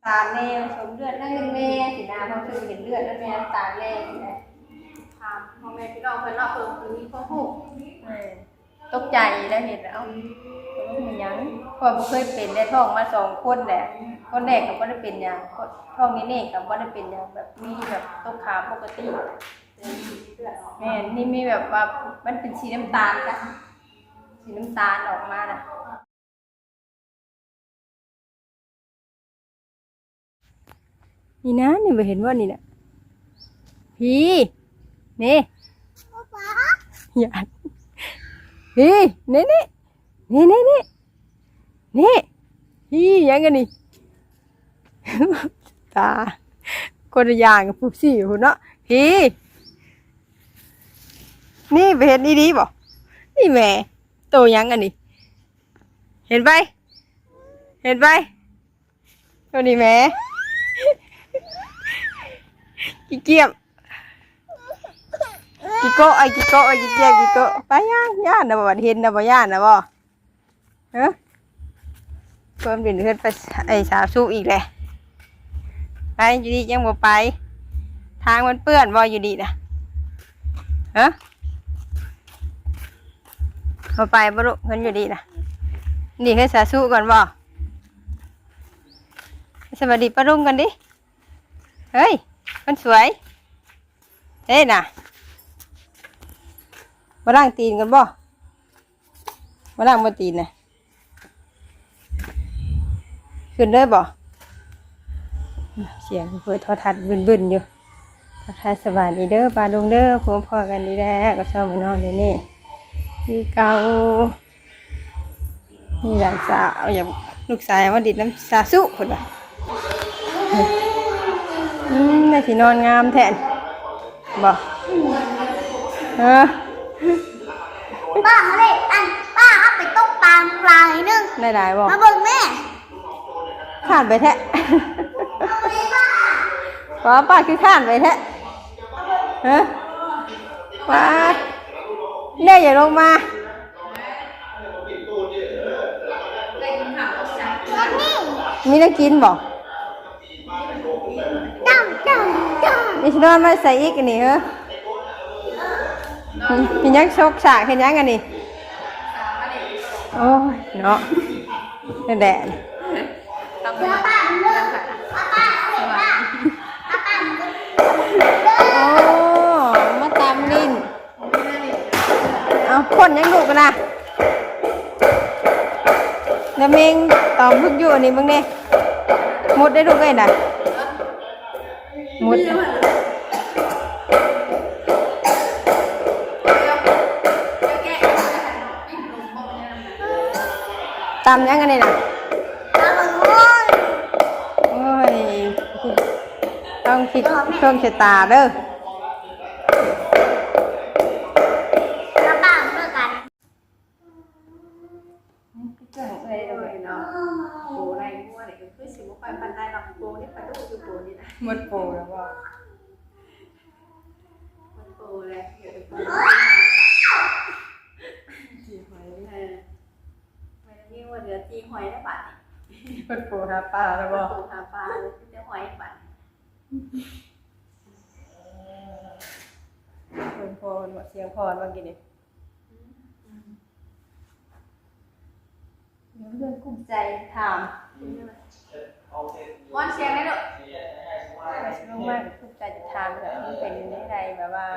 ຕານແດ່ ສົມເລືອດໃນແມ່ຊີ້ນະ ເພາະຄືເຫັນເລືອດໃນແມ່ ນ້ຳຕານແດ່ຊີ້ນະ. ຖາມພໍ່ແມ່ພີ່ນ້ອງເພິ່ນເນາະ ເພິ່ນຄືມີຄວາມຮູ້ ເອີ ຕົກໃຈໄດ້ເຫັນ ເອົ້າ ເປັນຫຍັງ ເພາະບໍ່ເຄີຍເປັນ ໄດ້ທ້ອງມາສອງຄົນແຫຼະ ຄົນແລກກໍບໍ່ໄດ້ເປັນຫຍັງ ທ້ອງນີ້ໆກໍບໍ່ໄດ້ເປັນຫຍັງ ແບບມີແບບຕົກຂາປົກກະຕິ. ແມ່ນ ນີ້ມີແບບວ່າມັນເປັນສີນ້ຳຕານກະ ສີນ້ຳຕານອອກມານະ. ນີ້ນະ ນີ້ບໍ່ເຫັນບໍ່ນີ້ນະ ພີ້ ນີ້ ຢ້ານ ພີ້ ນີ້ ນີ້ ນີ້ ພີ້ ຫຍັງອັນນີ້ ຕາ ຄົນລະຢ່າງກັບຜູ້ຊີ້ພຸ້ນເນາະ ພີ້ ນີ້ບໍ່ເຫັນອີ່ຫຼີບໍ່ ນີ້ແໝ ໂຕຫຍັງອັນນີ້ ເຫັນໄປ ເຫັນໄປ ໂຕນີ້ແໝ ຂີ້ກຽມ ຂີ້ໂກະ ເອີຍ ຂີ້ໂກະ ເອີຍ ຂີ້ກຽມ ຂີ້ໂກະ ໄປ ຢ້ານ ຢ້ານນະບໍ່ ເຫັນນະບໍ່ ຢ້ານນະບໍ່ ເອີ ເພິ່ນເປັນເຮືອນໄປ ໄອ້ສາວສຸອີກແຫຼະ ໄປ ຢູ່ນີ້ຍັງບໍ່ໄປ ທາງມັນເປື້ອນບໍ່ ຢູ່ນີ້ນະ ຮະ ບໍ່ໄປບໍ່ລູກ ເພິ່ນຢູ່ນີ້ນະ ນີ້ເຮືອນສາວສຸກ່ອນບໍ່? ສະບາຍດີປ້າລຸງກັນດິ ເຮີ້ຍ ຄົນສວຍ ເດ້ນະ ມາລ້າງຕີນກັນບໍ່? ມາລ້າງບໍ່ຕີນນະ ຂຶ້ນເລີຍບໍ່? ສຽງເປີດໂທລະທັດບຶ້ນໆຢູ່. ທັກທາຍສະບາຍດີເດີປ້າລຸງເດີ ພົບພໍ້ກັນອີກແລ້ວກັບຊ່ອງແມ່ນ້ອງເດນີ້ ຄືເກົ່າ. ນີ້ຫຼານສາວ ຢາກ ລູກຊາຍມາດິນນຳສາວສຸເພິ່ນວ່າ ອືມ ໄດ້ຊິນອນງາມແທ້ ບໍ່ ເອີ ປ້າເຮົາເດ້ ອັນ ປ້າເຮົາໄປຕົກປາຫຼາຍໜຶ່ງ ໄດ້ຫຼາຍບໍ່? ມາເບິ່ງແມ່ ຄ້ານໄປແທ້ ປ້າ ປ້າຄືຄ້ານໄປແທ້ ຮະ ປ້າ ແມ່ຢ່າລົງມາ ມີແນວກິນບໍ່? ຈ້ຳ ຈ້ຳ ຈ້ຳ ມີຊິນອນມາໃສ່ອີກອັນນີ້ເຮີ ເຮັດຫຍັງ ຊອກສາກເຮັດຫຍັງອັນນີ້? ໂອ້ຍເນາະ ແດດ ໂອ້ ມາຕຳຫຼິ້ນ. ເອົາ ຄົນຍັງດຸກະນະ ລະເມັງຕອມພຶກຢູ່ອັນນີ້ເບິ່ງແດ່ ມຸດໄດ້ລູກເອີຍນະ ມຸດ ຕຳຫຍັງອັນນີ້ນະ? ໂອ້ຍ ຕ້ອງຄິດໂຊກຊະຕາເດີ. ເຄື່ອງເອື້ອຍເນາະ ໂອ້ ໄລ່ງົວນີ້ກໍຄືຊິບໍ່ຄ່ອຍປານໃດເນາະ ໂອ້ ນີ້ປາດຸຢູ່ໂອ້ນີ້ນະ ໝົດໂປແລ້ວບໍ່? ໝົດໂປແລ້ວ ເຫຼືອແຕ່ໂປ ຈີ່ຫອຍ ເອີ ແມ່ນມີວ່າເຫຼືອຈີ່ຫອຍແລ້ວບາດນີ້ ໝົດໂປຫາປາແລ້ວບໍ່? ໝົດໂປຫາປາ ເຫຼືອແຕ່ຫອຍບາດນີ້. ເພິ່ນພໍເນາະ ສຽງພໍເມື່ອກີ້ນີ້ ອືມ ອືມ ເລື່ອງກຸ້ມໃຈຖາມ ວອນສຽງໄດ້ລູກ ວ່າຊິລົງມາກຸ້ມໃຈຈະຖາມ ແບບມັນເປັນແນວໃດ ແບບວ່າ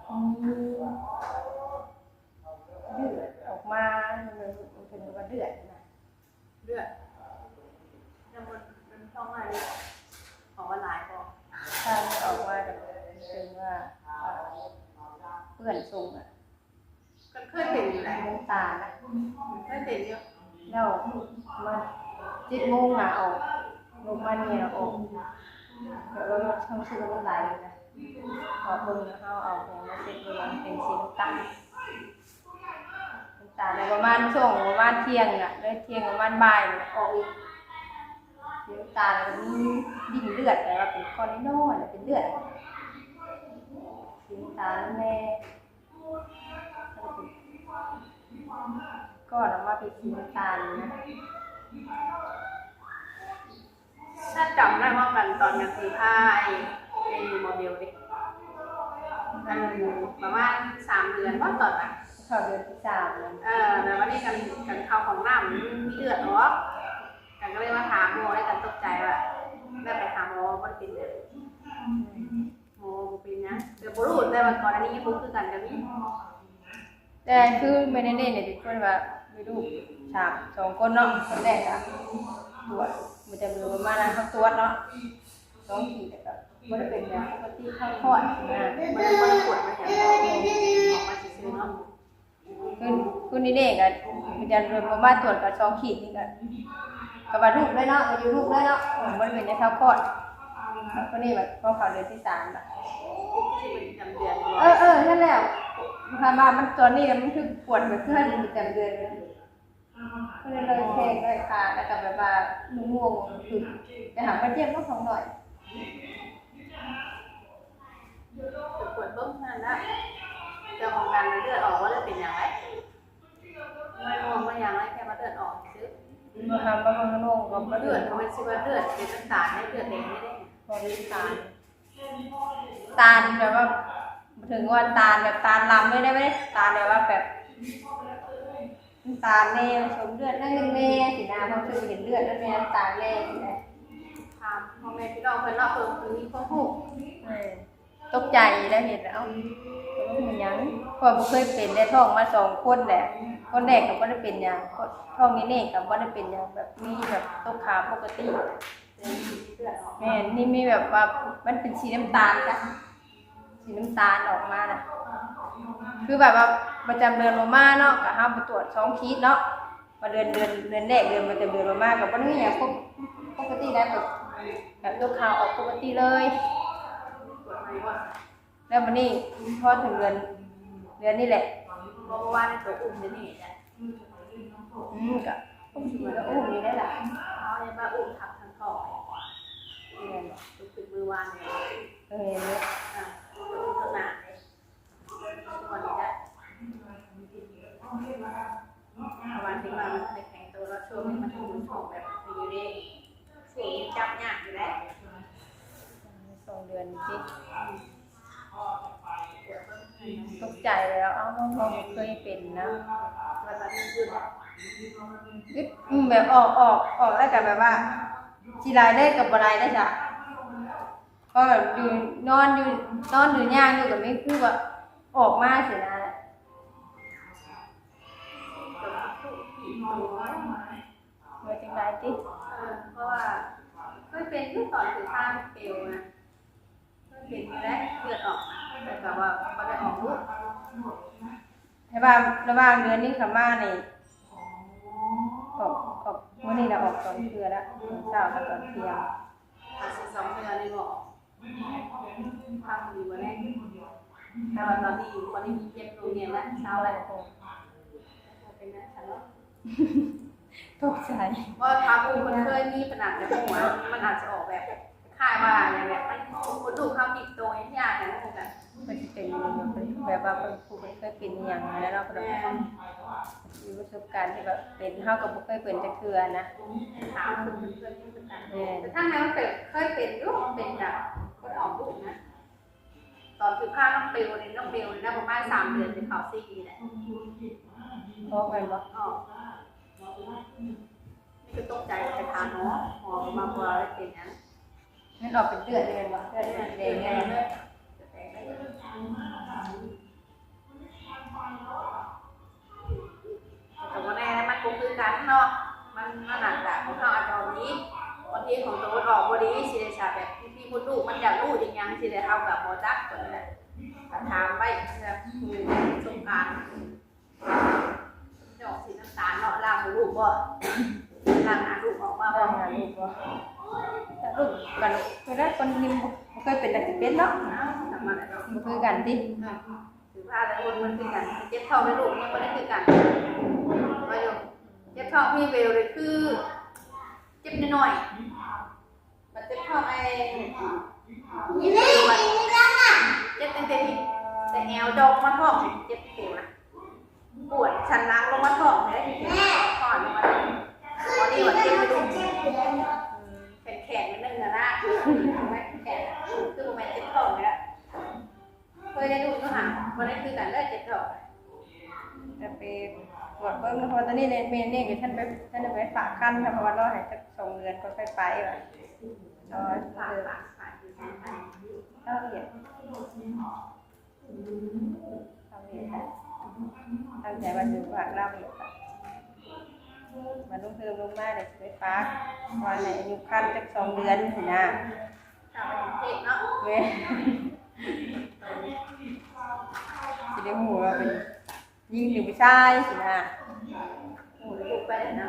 ອືມ ເລືອດອອກມາ ເພິ່ນວ່າເລືອດນະ. ເລືອດ ນ້ຳມັນ ມັນທ້ອງມານີ້ ອອກມາຫຼາຍບໍ່? ຖ້າມັນອອກມາກໍເປັນວ່າ ເປື້ອນຊົງອະ ມັນເຄີຍເປັນຢູ່ແຫຼະ ນ້ຳຕານະ ມັນເຄີຍເປັນຢູ່ ແລ້ວມາເຈັດໂມງນະອອກ ລົງມານີ້ອອກ ແບບວ່າມັນຮູ້ສຶກວ່າມັນໄຫຼນະ ເຮົາເບິ່ງ ເຮົາເອົາຫຍັງມາເຊັກເບິ່ງ ມັນເປັນສີນ້ຳຕານ. ນ້ຳຕາໄດ້ປະມານຊ່ວງປະມານທ່ຽງນະ ໄດ້ທ່ຽງປະມານບ່າຍນະ ອອກອີກ ນ້ຳຕາໄດ້ມີດິ່ງເລືອດ ແຕ່ວ່າເປັນກ້ອນນ້ອຍໆ ເປັນເລືອດ ສີນ້ຳຕານແດ່ ກ້ອນອອກມາເປັນສີນ້ຳຕານນະ. ເຂົ້າເດືອນທີສາມແລ້ວ ເອີ ແລ້ວບັດນີ້ກັນ ກັນເຂົ້າຫ້ອງນ້ຳມັນມີເລືອດອອກ ກັນກໍເລີຍມາຖາມໝໍ ແລ້ວກັນຕົກໃຈວ່າ ແລ້ວໄປຫາໝໍບໍ່ໄດ້ເປັນຫຍັງ ໝໍບໍ່ເປັນຫຍັງ ແຕ່ບໍ່ຮູ້ ແຕ່ວ່າກ່ອນໜ້ານີ້ຍັງບໍ່ຄືກັນກໍມີ ແຕ່ຄືແມ່ເນເນນີ້ເປັນຄົນວ່າມີລູກສາມ ສອງຄົນເນາະ ຄົນແລກກໍຕວດປະຈຳເດືອນ ປະມານນັ້ນ ເຮົາຕວດເນາະ ສອງຂີດ ແລ້ວກໍບໍ່ໄດ້ເປັນຫຍັງ ປົກກະຕິເຂົ້າຄອດນະ ບໍ່ໄດ້ ບໍ່ໄດ້ປວດບໍ່ຫຍັງ ອອກມາຊື່ໆເນາະ ຄື ຄືນີ້ເດ້ ກໍປະຈຳເດືອນ ບໍ່ມາຕວດກໍສອງຂີດນີ້ ກໍ ກໍວ່າລູກເລີຍເນາະ ກໍຢູ່ລູກເລີຍເນາະ ບໍ່ໄດ້ເປັນຫຍັງ ເຂົ້າຄອດ ຄົນນີ້ແບບພໍເຂົ້າເດືອນທີສາມລະ ເອີ ເອີ ນັ້ນແຫຼະ ຄັນວ່າມັນຕອນນີ້ມັນຄືປວດແບບຄືໃຫ້ປະຈຳເດືອນ ກໍເລີຍແຂ້ງໄດ້ຄາ ແລ້ວກໍແບບວ່າງ່ວງໆ ແຕ່ຫາກວ່າເຈັບເນາະ ຂອງໜ້ອຍ ໄປກວດເບິ່ງນັ້ນນະ ເຈົ້າຂອງການເລືອດອອກບໍ່ໄດ້ເປັນຫຍັງໃດ ບໍ່ໄດ້ງ່ວງບໍ່ຫຍັງໃດ ແຄ່ວ່າເລືອດອອກຊື່ ບໍ່ທຳ ບໍ່ເບິ່ງໂລງ ກໍບໍ່ເລືອດ ມັນຊິວ່າເລືອດເປັນນ້ຳຕານໃດ ເລືອດແດງໃດ ບໍ່ໄດ້ນ້ຳຕານ ຕານແບບວ່າ ບໍ່ເຖິງວ່າຕານແບບຕານລຳເລີຍໄດ້ ຕານແບບວ່າແບບ ນ້ຳຕານແດ່ ສົມເລືອດໜ້ອຍໜຶ່ງແດ່ຊີ້ນະ ເພາະຄືເຫັນເລືອດແລ້ວແມ່ນນ້ຳຕານແດ່ຊີ້ນະ ຖາມພໍ່ແມ່ພີ່ນ້ອງເພິ່ນເນາະ ເພິ່ນມີຄວາມຮູ້ ເອີ ຕົກໃຈແລ້ວເຫັນແລ້ວ ເອົ້າ ເປັນຫຍັງ ເພາະວ່າບໍ່ເຄີຍເປັນ ແຕ່ທ້ອງມາສອງຄົນແຫຼະ ຄົນແລກກໍບໍ່ໄດ້ເປັນຫຍັງ ທ້ອງນີ້ເນກໍບໍ່ໄດ້ເປັນຫຍັງ ແບບມີແບບຕົກຂາປົກກະຕິ ແມ່ນ ນີ້ມີແບບວ່າມັນເປັນສີນ້ຳຕານຈ້ະ ສີນ້ຳຕານອອກມານະ ຄືແບບວ່າປະຈຳເດືອນບໍ່ມາເນາະ ກໍເຮົາໄປຕວດສອງຂີດເນາະ ວ່າເດືອນ ເດືອນ ເດືອນແລກ ເດືອນປະຈຳເດືອນບໍ່ມາ ກໍບໍ່ໄດ້ມີຫຍັງ ປົກ ປົກກະຕິໄດ໋ ແບບ ແບບຕົກຂາວອອກປົກກະຕິເລີຍ ແລ້ວບັດນີ້ພໍເຖິງເດືອນ ເດືອນນີ້ແຫຼະ ເພາະວ່າໃນຕົວອຸ້ມເດນີ້ ອືມ ກໍອຸ້ມ ກໍອຸ້ມຢູ່ໄດ໋ລະ ເຮົາຍັງວ່າອຸ້ມທັບທັງທ້ອງ ແມ່ນບໍ່ ລຸກຂຶ້ນມື້ວານນີ້ ເອີ ເນາະ ອ່າ ອຸ້ມທັງໜ້າເດ້ ຊ່ວງນີ້ກະ ປະມານທີ່ວ່າມັນໄດ້ແຂງໂຕເນາະ ຊ່ວງນີ້ມັນຢູ່ຊ່ວງແບບຢູ່ເດ້ ຊ່ວງນີ້ຈັບຍາກຢູ່ເດ້ ສອງເດືອນນີ້ຕິ ຕົກໃຈແລ້ວ ເອົ້າ ເຮົາບໍ່ເຄີຍເປັນນະ ແບບອອກ ອອກ ອອກແລ້ວກໍແບບວ່າ ຊິໄລ່ເລີຍກໍບໍ່ໄລ່ເດ້ຊະ ກໍແບບຢູ່ ນອນຢູ່ ນອນຢູ່ ຍ່າງຢູ່ ກໍມີຄືວ່າອອກມາຊີ້ນະ ວ່າຈັ່ງໃດຕິ ເອີ ເພາະວ່າເຄີຍເປັນຢູ່ຕອນຖືພານເປວນະ ເຄີຍເປັນຢູ່ເດ້ ເລືອດອອກ ແຕ່ກໍວ່າບໍ່ໄດ້ອອກລູກ ແຕ່ວ່າລະຫວ່າງເດືອນນີ້ເຂົ້າມານີ້ ອອກ ອອກ ມື້ນີ້ລະອອກສອງເທື່ອລະ ຕອນເຊົ້າກັບຕອນທ່ຽງ ອາດຊິສອງເທື່ອນີ້ບໍ່ ພັກດີບໍ່ແລ້ວ ແຕ່ວ່າຕອນນີ້ບໍ່ໄດ້ມີເຈັບໂຕຫຍັງລະ ເຊົາແລ້ວ ເປັນຫຍັງຊັ້ນເນາະ ຕົກໃຈ ບໍ່ ຖ້າຜູ້ເພິ່ນເຄີຍມີ ເພິ່ນອາດຈະຮູ້ວ່າ ມັນອາດຈະອອກແບບຄ້າຍວ່າຫຍັງແບບ ມັນ ມົດລູກເຮົາບິດໂຕຫຍັງຢ່າງນັ້ນ ມັນກໍ ເພິ່ນຊິເປັນ ແບບວ່າເພິ່ນ ຜູ້ເພິ່ນເຄີຍເປັນອີ່ຫຍັງຫັ້ນນະເນາະ ເພິ່ນ ແມ່ນ ມີປະສົບການທີ່ແບບເປັນ ເຮົາກໍບໍ່ເຄີຍເປັນຈັກເທື່ອນະ ຖາມເພິ່ນເຄີຍເປັນຄືກັນ ແມ່ນ ແຕ່ທາງນັ້ນເຄີຍເປັນຢູ່ ເປັນກະບໍ່ໄດ້ອອກລູກນະ ຕອນຖືພານ້ອງເບວນີ້ ນ້ອງເບວນີ້ນະ ປະມານສາມເດືອນ ຈະເຂົ້າສີ່ແຫຼະ ອອກແມ່ນບໍ່? ອອກ ນີ້ກໍຕົກໃຈ ໄປຖາມໝໍ ໝໍກໍວ່າບໍ່ໄດ້ເປັນຫຍັງ ມັນອອກເປັນເລືອດເລີຍແມ່ນບໍ່? ເລືອດແດງເລີຍ ກໍບໍ່ແນ່ນະ ມັນບໍ່ຄືກັນເນາະ ມັນ ມັນອາດຈະ ຂອງເຮົາອາດຈະອອກດີ ບາງທີຂອງໂຕມັນອອກບໍ່ດີ ຊິໄດ້ສາແບບ ທີ່ມົດລູກມັນຢາກຮູ້ອີ່ຫຍັງ ຊິໄດ້ ເຮົາກໍບໍ່ຈັກ ຕົວນີ້ນະ ກໍຖາມໄວ້ເພື່ອຜູ້ປະສົບການ ຈອກສີນ້ຳຕານເນາະ ລ້າງໃຫ້ລູກບໍ່? ລ້າງໜ້າລູກອອກມາບໍ່? ລ້າງໜ້າລູກບໍ່? ແຕ່ລູກກັນ ຄືໄດ້ຄົນທີ່ບໍ່ເຄີຍເປັນ ແຕ່ຊິເປັນເນາະ ບໍ່ຄືກັນຕິ ຖືພາແຕ່ຄົນມັນຄືກັນ ເຈັບທ້ອງໃນລູກຍັງບໍ່ໄດ້ຄືກັນ ວ່າຢູ່ ເຈັບທ້ອງພີ່ເບວນີ້ຄື ເຈັບນ້ອຍໆ ບັດເຈັບທ້ອງໄອ້ ເຈັບຕັ້ງແຕ່ ແຕ່ແອວດອກມາທ້ອງ ເຈັບເປັວນະ ປວດສັນຫຼັງລົງມາທ້ອງເດ້ ຄອດລົງມາ ອັນນີ້ວ່າເຈັບຢູ່ ແຂນໆ ໜ້ອຍໜຶ່ງນະ ແຂນ ຄືບໍ່ແມ່ນເຈັບທ້ອງເດ້ ເຄີຍໄດ້ລູກຢູ່ຫາ ບໍ່ໄດ້ຄືກັນເດີ ເຈັບທ້ອງ ຈະໄປກວດເບິ່ງ ເພາະວ່າຕອນນີ້ແມ່ເນກກໍທັນໄປ ທັນໄດ້ໄປຝາກຄັນ ເພາະວ່າລໍໃຫ້ຈັກສອງເດືອນກ່ອນຄ່ອຍໄປວ່າ ເອີ ຝາກ ຝາກ ຝາກຢູ່ໃສ? ເອົາເຮັດ ເອົາເຮັດ ຕັ້ງໃຈວ່າຊິຝາກລາວເຮັດ ມາລົງເທີມລົງມາແລ້ວຊິໄປຝາກ ວ່າໃຫ້ອາຍຸຄັນຈັກສອງເດືອນຊີ້ນະ. ເອົາໄປເຮັດເນາະ ແມ່ນ ຊິໄດ້ຮູ້ວ່າເປັນ ຍິງຫຼືຜູ້ຊາຍຊີ້ນະ. ໂອ້ ລູກໄປແລ້ວນະ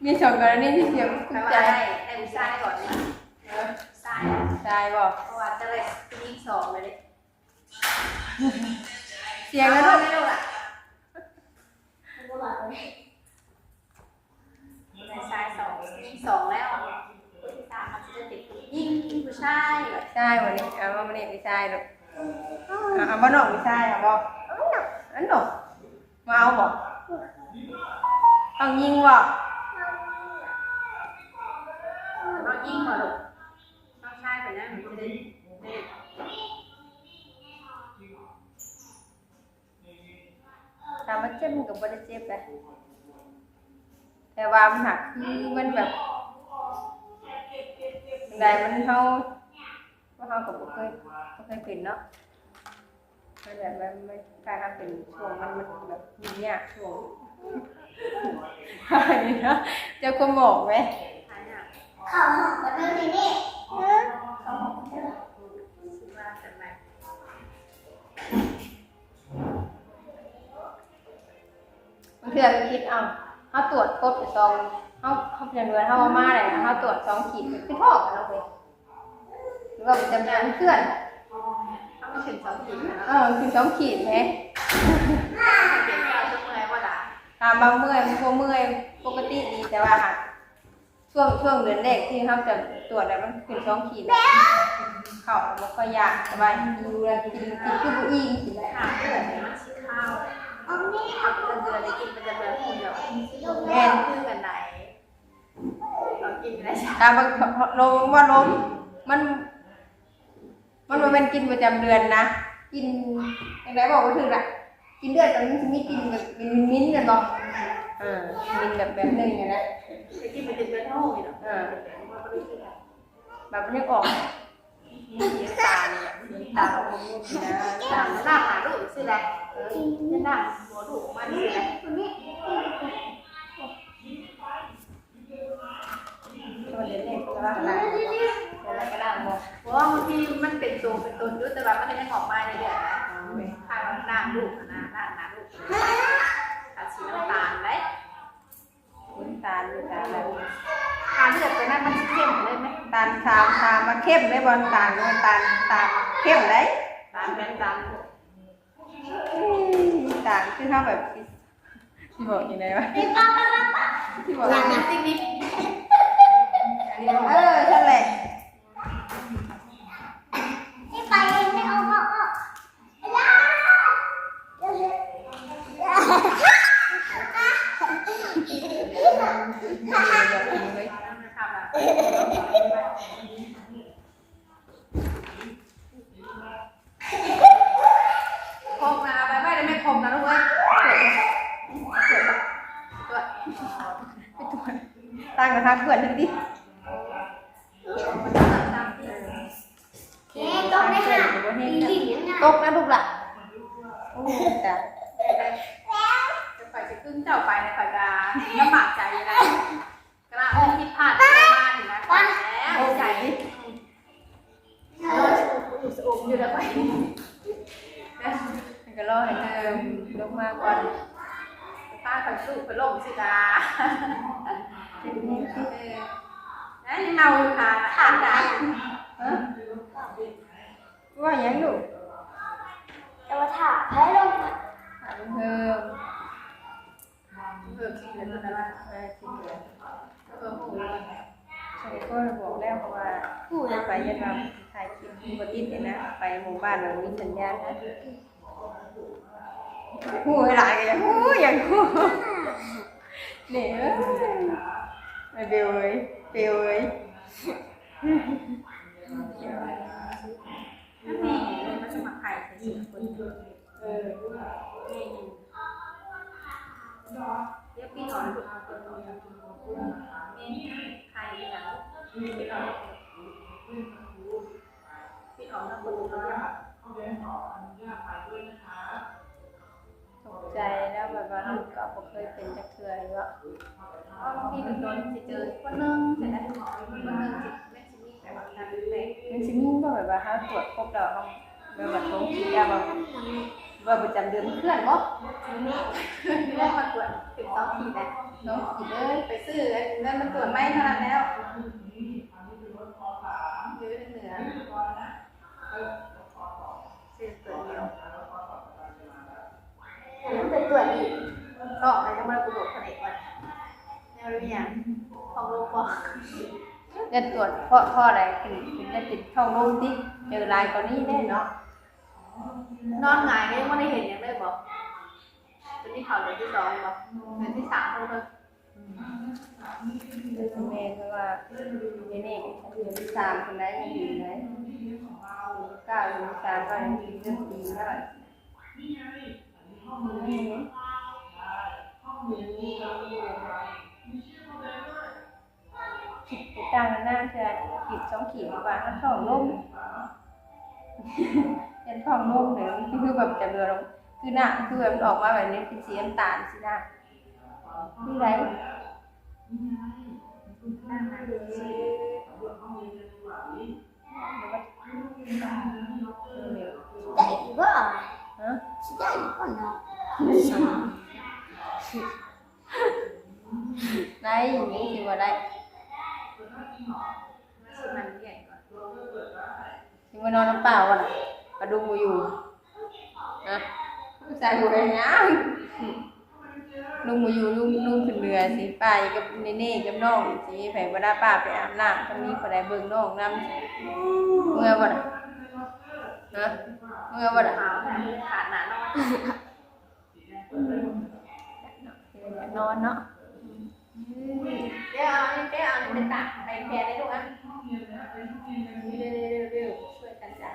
ມີສອງກໍລະນີທີ່ເສຍ ແປວ່າ ໃຈ ໄດ້ ໄດ້ຜູ້ຊາຍກ່ອນ ເອີ ຊາຍ ຊາຍບໍ່? ເພາະວ່າຈະໄດ້ຜູ້ຍິງສອງເລີຍເດ້. ສຽງແລ້ວລູກ ເອົາແລ້ວລູກ ໄດ້ຊາຍສອງ ຍິງສອງແລ້ວ ຄົນທີສາມມັນຊິໄດ້ເປັນຍິງ ຜູ້ຊາຍ ຊາຍບໍ່ນີ້? ເອົາມານີ້ ຜູ້ຊາຍລູກ ເອົາ ເອົາບໍ່ນ້ອງ ຜູ້ຊາຍ ເອົາບໍ່? ອັນນ້ອງ ມາເອົາບໍ່? ຕ້ອງຍິງບໍ່? ຕ້ອງຍິງບໍ່ລູກ? ນ້ອງຊາຍເປັນຫຍັງ? ມັນຊິໄດ້ ຖາມວ່າເຈັບມັນກໍບໍ່ໄດ້ເຈັບເດ້ ແຕ່ວ່າມັນຫາກຄືມັນແບບ ຈັ່ງໃດມັນ ເຮົາ ເຮົາກໍບໍ່ເຄີຍ ບໍ່ເຄີຍເປັນເນາະ ມັນແບບ ມັນ ມັນ ຖ້າເຮົາເປັນຊ່ວງມັນ ມັນແບບຫຍຸ້ງຍາກຊ່ວງ ເຈົ້າຄວາມໝອກແມ ເຂົ້າຫ້ອງກໍນອນຢູ່ນີ້ ເຂົ້າຫ້ອງ ບາງເທື່ອກໍຄິດ ເອົ້າ ເຮົາຕວດຄົບຢູ່ສອງ ເຮົາ ເຮົາເປັນເດືອນ ເຮົາເອົາມາແລ້ວ ເຮົາຕວດສອງຂີດ ຄືທ້ອງເນາະເວີຍ ຫຼືວ່າປະຈຳເດືອນເຄື່ອນ ເຮົາກໍຂຶ້ນສອງຂີດ ເອີ ຂຶ້ນສອງຂີດແຮະ ເປັນເຈົ້າເມື່ອຍບໍ່ລະ? ຖາມວ່າເມື່ອຍ ມັນບໍ່ເມື່ອຍ ປົກກະຕິດີ ແຕ່ວ່າ ຊ່ວງ ຊ່ວງເດືອນແລກທີ່ເຮົາຈະຕວດແລ້ວ ມັນຂຶ້ນສອງຂີດ ເຂົ້າບໍ່ຄ່ອຍຢາກ ສະບາຍ ຫິວແລ້ວກິນ ກິນຄືບໍ່ອີ່ມຊີ້ແຫຼະ ຫາເດືອນມັນຊິຄາວ ເຮົາເປັນເດືອນໄດ້ກິນປະຈຳເດືອນ ຮູ້ຢູ່ ແມ່ນ ຄືກັນໄດ໋ ເຮົາກິນໄດ້ ຖ້າວ່າລົມ ວ່າລົມ ມັນ ມັນບໍ່ແມ່ນກິນປະຈຳເດືອນນະ ກິນ ຈັ່ງໃດເວົ້າບໍ່ຖືກລະ ກິນເລືອດ ມັນຊິມີກິ່ນແບບເໝັນໆ ແມ່ນບໍ່? ເອີ ເໝັນແບບ ແບບໜຶ່ງຫັ້ນແຫຼະ ໄປກິນປະຈຳເດືອນເຮົານີ້ເນາະ ເອີ ມັນບໍ່ໄດ້ກິນ ແບບມັນຍັງອອກ ນ້ຳຕານນີ້ແຫຼະ ນ້ຳຕານອອກມາງຸ່ນນະ ນ້ຳ ນ້ຳໜ້າລູກຊີ້ແຫຼະ ເອີ ນ້ຳຫົວລູກອອກມານີ້ແຫຼະ. ເອີ ດຽວນີ້ກຳລັງລ້າງ ກຳລັງລ້າງບໍ່? ບໍ່ ບາງທີມັນເປັນໂຕເປັນຕົນຢູ່ ແຕ່ວ່າມັນກໍຍັງອອກມາເລື້ອຍໆນະ ຂ້າງລ້າງລູກຫັ້ນນະ ລ້າງໜ້າລູກ ຖ້າສີນ້ຳຕານໄດ໋ ນ້ຳຕານຢູ່ ຕານແບບ ຖ້າເລືອດຕົວນັ້ນມັນຊິເຂັ້ມເລີຍແມ ຕານ ຖາມ ຖາມວ່າເຂັ້ມໄດ໋ບໍ່? ຕານ ຕານ ຕານເຂັ້ມໄດ໋ ຕານແມ່ນຕານ ອືມ ຕານຄືເຮົາແບບ ຊິ ຊິບອກຈັ່ງໃດວະ? ຊິບອກຫຍັງ? ເອີ ຊັ້ນແຫຼະ ໄປເອງ ໄປອອກ ອອກ ອອກ. ຄົກນະ ໄປໄວ້ໃນແມ່ຄົກນະລູກເອີຍ ຕວດ ຕວດ ຕວດ ຕາງກະທາເພື່ອນເທື່ອຕິ ເອີ ຕົກໄດ້ຫາ ຕົກນະລູກຫຼານ ໂອ້ຍ ຕາຍ ຂ້ອຍຊິຂຶ້ນເຈົ້າໄປນະ ຂ້ອຍກະລຳບາກໃຈຢູ່ນະ. ກະລະອອກຜິດພາດມານີ້ນະ ໂອ້ຍ ໃຈ ອືມ ໂອ້ຍ ສະອົມຢູ່ແລ້ວໄປ ມັນກະລໍໃຫ້ເຕີມລົງມາກ່ອນ ພາກັນສູ້ໄປລົງຊິດາ ເອີ ນັ້ນເມົາຢູ່ ຫາ ຫາການ ຮະ ວ່າຫຍັງລູກ? ແຕ່ວ່າຖ້າໃຜລົງ ຖ້າເພິ່ນ ເພີ່ມສີ່ເດືອນເທົ່ານັ້ນລະ ເອີ ສີ່ເດືອນ ເອີ ຮູ້ແລ້ວ ຂ້ອຍກໍບອກແລ້ວ ເພາະວ່າ ຮູ້ແລ້ວ ໄປຢ້ານວ່າຖ່າຍຄລິບບໍ່ຕິດນີ້ນະ ໄປໝູ່ບ້ານແລ້ວບໍ່ມີສັນຍານນະ ຮູ້ຫຼາຍກໍຢາກຮູ້ ຢາກຮູ້ ນີ້ເອີຍ ເບວເອີຍ ເບວເອີຍ. ອັນນີ້ມັນສະໝັກໃຫ້ ເອີ ແມ່ນ ດຽວປິດອອກ ເປີດອອກ ແມ່ນ ໄຂ່ອີຫຍັງ ປິດອອກ ປິດອອກ ແລ້ວເປີດອອກ. ຕົກໃຈແລ້ວ ແບບວ່າເຮົາກໍບໍ່ເຄີຍເປັນຈັກເທື່ອເນາະ. ເພາະບາງທີໂດນໆຊິເຈີຄົນໜຶ່ງຊີ້ນະ ຄົນໜຶ່ງຊິ ມັນຊິມີແບບວ່າການແປກໆ ມັນຊິມີບໍ່ ແບບວ່າເຮົາກວດພົບແລ້ວເຮົາ ແບບວ່າຕົງຂີດແລ້ວບໍ່ ວ່າປະຈຳເດືອນມັນເຄື່ອນບໍ່? ແມ່ນ ເດືອນມາກວດເປັນສອງຂີດແລ້ວ ສອງຂີດເລີຍ ໄປຊື້ອັນນັ້ນມາກວດໃໝ່ເທົ່ານັ້ນແລ້ວ ຢູ່ເໜືອ ເອີ ເປັນຕົວດຽວ ເພາະວ່າຍັງບໍ່ໄດ້ກວດພະແນກວ່າແນວເປັນຫຍັງ ທ້ອງລົມບໍ່ ເປັນຕົວດ ເພາະ ເພາະອະໄລ ເປັນ ເປັນ ເປັນທ້ອງລົມຕິ ເຈີຫຼາຍກວ່ານີ້ແດ່ເນາະ. ນອນຫງາຍກໍຍັງບໍ່ໄດ້ເຫັນຫຍັງເລີຍບໍ່? ຕົວນີ້ເຂົ້າເດືອນທີສອງບໍ່? ເດືອນທີສາມເພິ່ນ ອືມ ແມ່ນ ເພາະວ່າເດນີ້ເດືອນທີສາມພຸ້ນໃດ ຍັງເຫັນໃດ ເກົ້າເດືອນທີສາມກໍຍັງເຫັນເລື່ອງຕີນແລ້ວ ຄິດໄປຕ່າງນານາ ເທື່ອຂີດສອງຂີດວ່າເຮົາທ້ອງລົມ ຢ້ານທ້ອງລົມເດີ ຄືແບບຈະເບືອລົງ ຄືໜ້າ ຄືແບບມັນອອກມາແບບນີ້ເປັນສີນ້ຳຕານຊີ້ນະ ຄືໃດ? ໄດ້ຢູ່ບໍ່? ຮະ? ຊິໄດ້ຢູ່ບໍ່ເນາະ? ໄດ້ຢູ່ ຊິບໍ່ໄດ້? ຊິມານອນນຳປ້າບໍ່ລະ? ປ້າລຸງບໍ່ຢູ່. ຮະ? ໃສ່ຫົວເປັນຫຍັງ? ລຸງບໍ່ຢູ່ ລຸງ ລຸງຂຶ້ນເໜືອຊິ ປ້າຢູ່ກັບເນເນ່ກັບນ້ອງຊິ ໃຜບໍ່ໄດ້ ປ້າໄປອາບນ້ຳ ຄັນມີຜູ້ໃດເບິ່ງນ້ອງນຳ. ເມື່ອບໍ່ລະ? ຮະ? ເມື່ອບໍ່ລະ? ຂາດໜ້ານອນ. ນອນເນາະ. ເອີ ເຈົ້າເອົາ ເຈົ້າເອົາໄປຕາກ ໄປແຜ່ໄດ້ລູກອະ. ເຮັດ ເຮັດ ເຮັດ ເຮັດ ເຮັດ ຊ່ວຍກັນຈ້າ.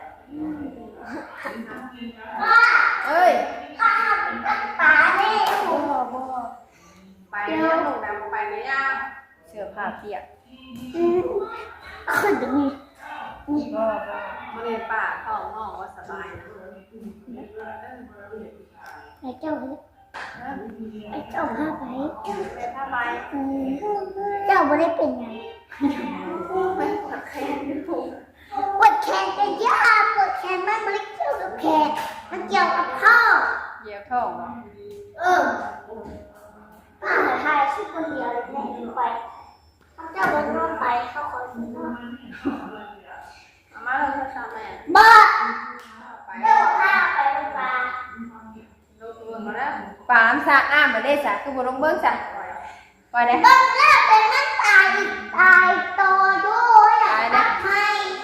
ເອີຍ ປານີ້ ບໍ່ ບໍ່ ໄປແລ້ວລູກນະ ບໍ່ໄປແລ້ວ. ເສື້ອຜ້າປຽກ. ອືມ ຂຶ້ນໄປນີ້ ນີ້ ບໍ່ ບໍ່ ບໍ່ໄດ້ ປ້າທ້ອງນ້ອງບໍ່ສະບາຍນະ. ໃຫ້ເຈົ້າເຮັດ ໃຫ້ເຈົ້າພາໄປ ແມ່ພາໄປ. ອືມ ເຈົ້າບໍ່ໄດ້ເປັນຫຍັງ. ປວດແຂນຢູ່ ປວດແຂນກະຢ່າ ປວດແຂນມັນບໍ່ໄດ້ກ່ຽວກັບແຂນ ມັນກ່ຽວກັບທ້ອງ. ກ່ຽວທ້ອງບໍ່? ເອີ ປ້າຖ່າຍຄລິບຄົນດຽວເລີຍແມ່ຂ້ອຍ. ເຈົ້າບໍ່ນອນໄປ ເຂົາຂໍຊິນອນ. ເອົາມາເລີຍໂທລະສັບແມ່. ບໍ່ ໄປ ເຈົ້າພາໄປໂລດປາ. ລົງໄປເບິ່ງເອົາເດີ. ປາມສະນ້ຳມາເດ້ສະ ຄືບໍ່ລົງເບິ່ງສະ? ປາຍເດ້ ເບິ່ງແລ້ວເປັນມັນຕາຍອີກ ຕາຍຕໍ່ຢູ່. ຕາຍເດ້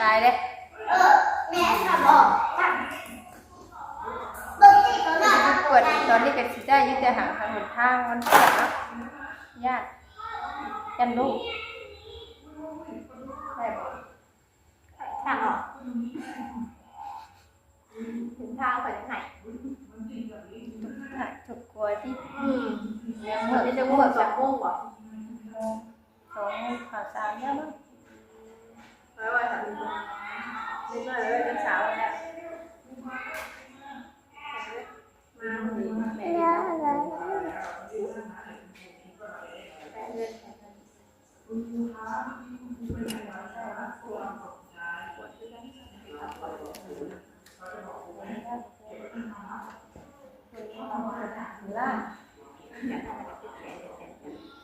ຕາຍເດ້. ເອີ ແມ່ນລະບໍ່? ເບິ່ງຕິໂຕນັ້ນ ເປີດຕອນນີ້ກະຊິໄດ້ຢູ່ ແຕ່ຫາທາງຫົນທາງມັນເປີດເນາະ ຢ້ານ ຢ້ານລູກ ໄດ້ບໍ່? ທາງອອກ ເຫັນທາງເພິ່ນໃຫ້ ໃຫ້ທຸກຄົນຕິ. ອືມ ແມ່ນ ເພິ່ນຈະເປີດສອງໂມງບໍ່? ສອງໂມງ ເຂົ້າສາມແລ້ວເນາະ. ໄປໄວ້ ເດັກນ້ອຍໄວ້ເປັນສາວແລ້ວ.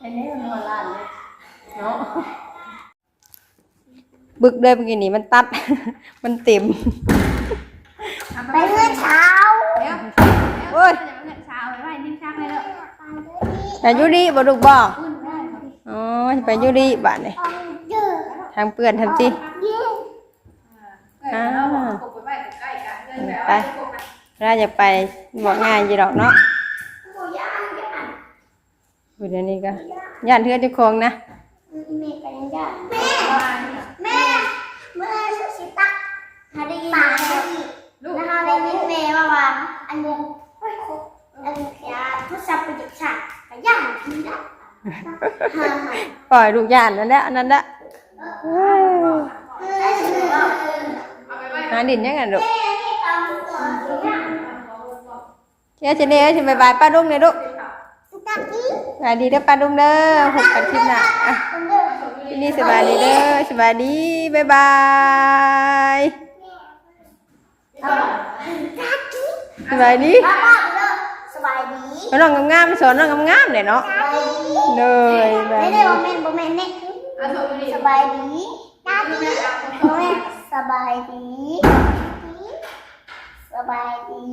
ອັນນີ້ມັນຫົວລ້ານເດ້ເນາະ. ບຶກເລີຍມື້ກີ້ນີ້ ມັນຕັດ ມັນເຕັມ. ໄປເຮືອນສາວ. ໂອ້ຍ ໄປຢູ່ນີ້ບໍ່ລູກບໍ່? ອໍ ຊິໄປຢູ່ນີ້ບາດນີ້ ທາງເປື້ອນທຳຕິ. ອ່າ ໄປ ເວລາຢາກໄປ ບອກງ່າຍຢູ່ດອກເນາະ. ໂອ້ຍ ດຽວນີ້ກະຢ້ານເຮືອນເຈົ້າຂອງນະ. ແມ່ກະຍັງຢ້ານ. ແມ່ ແມ່ ມື້ອື່ນຊິຕັກ ຫາໄດ້ຍິນ ປານີ້ ລູກ ເຮົາໄດ້ຍິນແມ່ເວົ້າວ່າ ອັນ ອັນ ຢ່າໂທລະສັບໄປເດັດຂາດ ກະຢ້ານຜີລະ. ປ່ອຍລູກຢ້ານນັ້ນແຫຼະ ອັນນັ້ນແຫຼະ. ຫາຫຼິ້ນຫຍັງຫັ້ນລູກ? ເຈົ້າເຈເນຍ ຊິບາຍບາຍປ້າລຸງແດ່ລູກ. ສະບາຍດີເດີປ້າລຸງເດີ ພົບກັນຄລິບໜ້າ. ອ່ະ ຄລິບນີ້ສະບາຍດີເດີ ສະບາຍດີ ບາຍບາຍ. ສະບາຍດີ ສະບາຍດີ ນ້ອງງາມໆ ສອນນ້ອງງາມໆແຫຼະເນາະ. ໂດຍ ເດ້ ບໍ່ແມ່ນ ບໍ່ແມ່ນເນະ. ສະບາຍດີ ສະບາຍດີ ສະບາຍດີ ສະບາຍດີ.